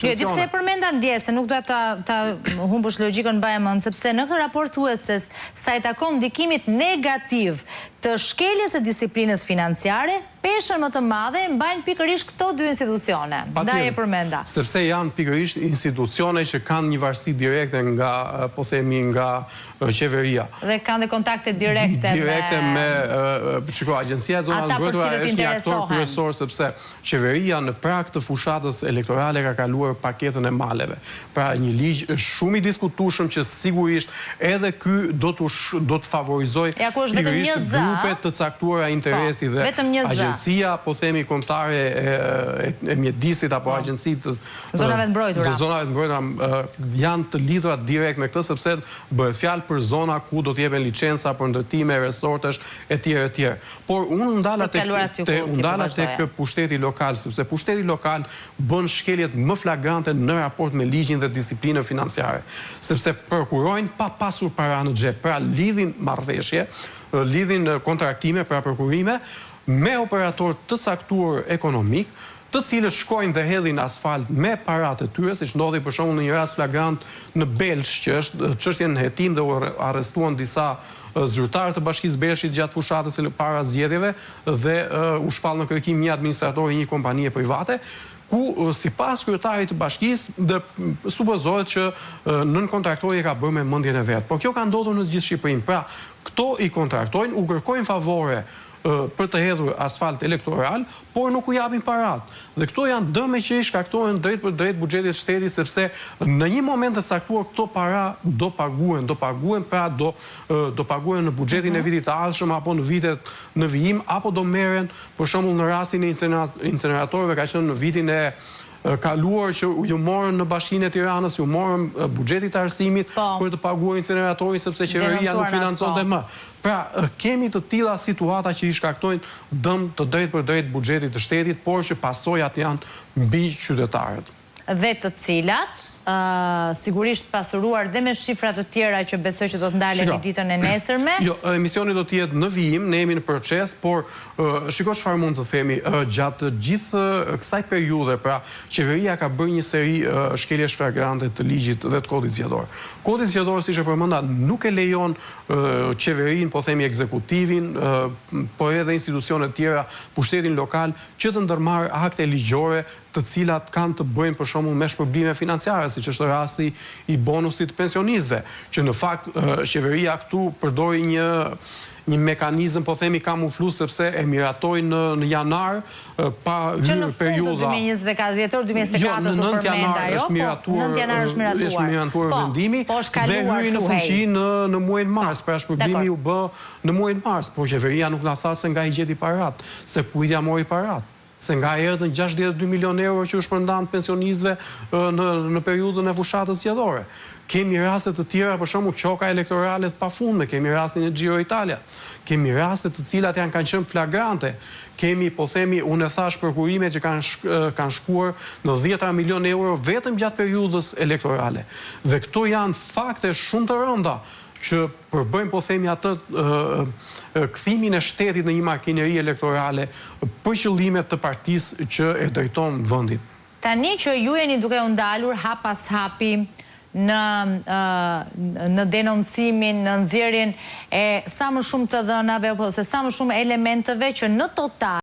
Jo, e di pse e përmenda ndjesë, se nuk dua ta ta humbësh logjikën mbaje mend, sepse në këtë raport thuhet se sa i takon ndikimit negativ të shkeljes së disiplinës financiare, peshën më të madhe e mbajnë pikërisht këto dy institucione. Ndaj e përmenda. Sepse janë pikërisht institucione që kanë një varësi direkte nga, po themi, nga qeveria. Dhe kanë dhe kontakte direkte me Direkte me, shiko, Agjencia e Zonave të Mbrojtura është një aktor kryesor sepse Qeveria në prag të fushatës elektorale ka kaluar paketën e maleve. Pra një ligj shumë i diskutueshëm që sigurisht edhe ky do të do të favorizojë pikërisht grupe të caktuara interesi dhe agjencia po themi kombëtare e mjedisit apo agjencitë të zonave të mbrojtura të zonave të mbrojtura janë të lidhura direkt me këtë sepse bëhet fjalë për zona ku do të jepen licenca për ndërtime resortesh etj etj. Por unë u ndala tek te u ndala tek pushteti lokal, sepse pushteti lokal bën shkeljet më flagrante në raport me ligjin dhe disiplinën financiare, sepse prokurojnë pa pasur para në xhep, pra lidhin marrëveshje, lidhin kontraktime, pra prokurime me operatorë të caktuar ekonomikë, të cilët shkojnë dhe hedhin asfalt me paratë e tyre, siç ndodhi për shembull në një rast flagrant në Belsh, që është çështje në hetim dhe u arrestuan disa zyrtarë të Bashkisë Belshit gjatë fushatës para zgjedhjeve dhe u shpall në kërkim një administrator i një kompanie private, ku sipas kryetarit të bashkisë dhe supozohet që nënkontraktori e ka bërë me mendjen e vet. Por kjo ka ndodhur në të gjithë Shqipërinë. Pra, këto i kontraktojnë, u kërkojnë favore për të hedhur asfalt elektoral, por nuk u japin paratë. Dhe këto janë dëme që i shkaktohen drejtpërdrejt buxhetit të shtetit sepse në një moment të caktuar këto para do paguhen, do paguhen pra do do paguhen në buxhetin e vitit të ardhshëm apo në vitet në vijim apo do merren për shembull në rastin e inceneratorëve ka qenë në vitin e kaluar që ju morën në Bashkinë e Tiranës, ju morën buxhetit të arsimit për të paguar inceneratorin sepse qeveria nuk financonte më. Pra, kemi të tilla situata që i shkaktojnë dëm të drejtpërdrejtë buxhetit të shtetit, por që pasojat janë mbi qytetarët. Dhe të cilat, sigurisht pasuruar dhe me shifra të tjera që besoj që do të ndalemi ditën e nesërme. Jo, emisioni do të jetë në vijim, ne jemi në proces, por Shiko çfarë mund të themi, gjatë gjithë kësaj periudhe, pra qeveria ka bërë një seri shkeljesh flagrante të ligjit dhe të Kodit Zgjedhor. Kodi Zgjedhor, siç e përmenda, nuk e lejon qeverinë, po themi ekzekutivin, po edhe institucione të tjera, pushtetin lokal, që të ndërmarrë akte ligjore të cilat kanë të bëjnë për shembull me shpërblime financiare, siç është rasti i bonusit të pensionistëve, që në fakt qeveria këtu përdori një një mekanizëm po themi kamuflues sepse e miratoi në në janar pa hyrë periudha. Që në fund të 2024, dhjetor 2024 u përmend ajo, po 9 janar është miratuar. Është miratuar po, vendimi po është dhe hyri në fuqi në në muajin mars, pra shpërblimi u bë në muajin mars, por qeveria nuk na tha se nga i gjeti paratë, se kujt ia mori paratë. Se nga erdhën 62 milionë euro që u shpërndanë pensionistëve në në periudhën e fushatës zgjedhore. Kemi raste të tjera, për shembull qoka elektorale të pafundme, kemi rastin e Giro Italias, kemi raste të cilat janë kanë qenë flagrante, kemi po themi unë e thashë prokurime që kanë kanë shkuar në dhjetëra milionë euro vetëm gjatë periudhës elektorale. Dhe këto janë fakte shumë të rënda që përbëjnë po themi atë kthimin e shtetit në një makineri elektorale për qëllime të partisë që e drejton vendin. Tani që ju jeni duke u ndalur hap pas hapi në në denoncimin, në nxjerrjen e sa më shumë të dhënave ose sa më shumë elementëve që në total.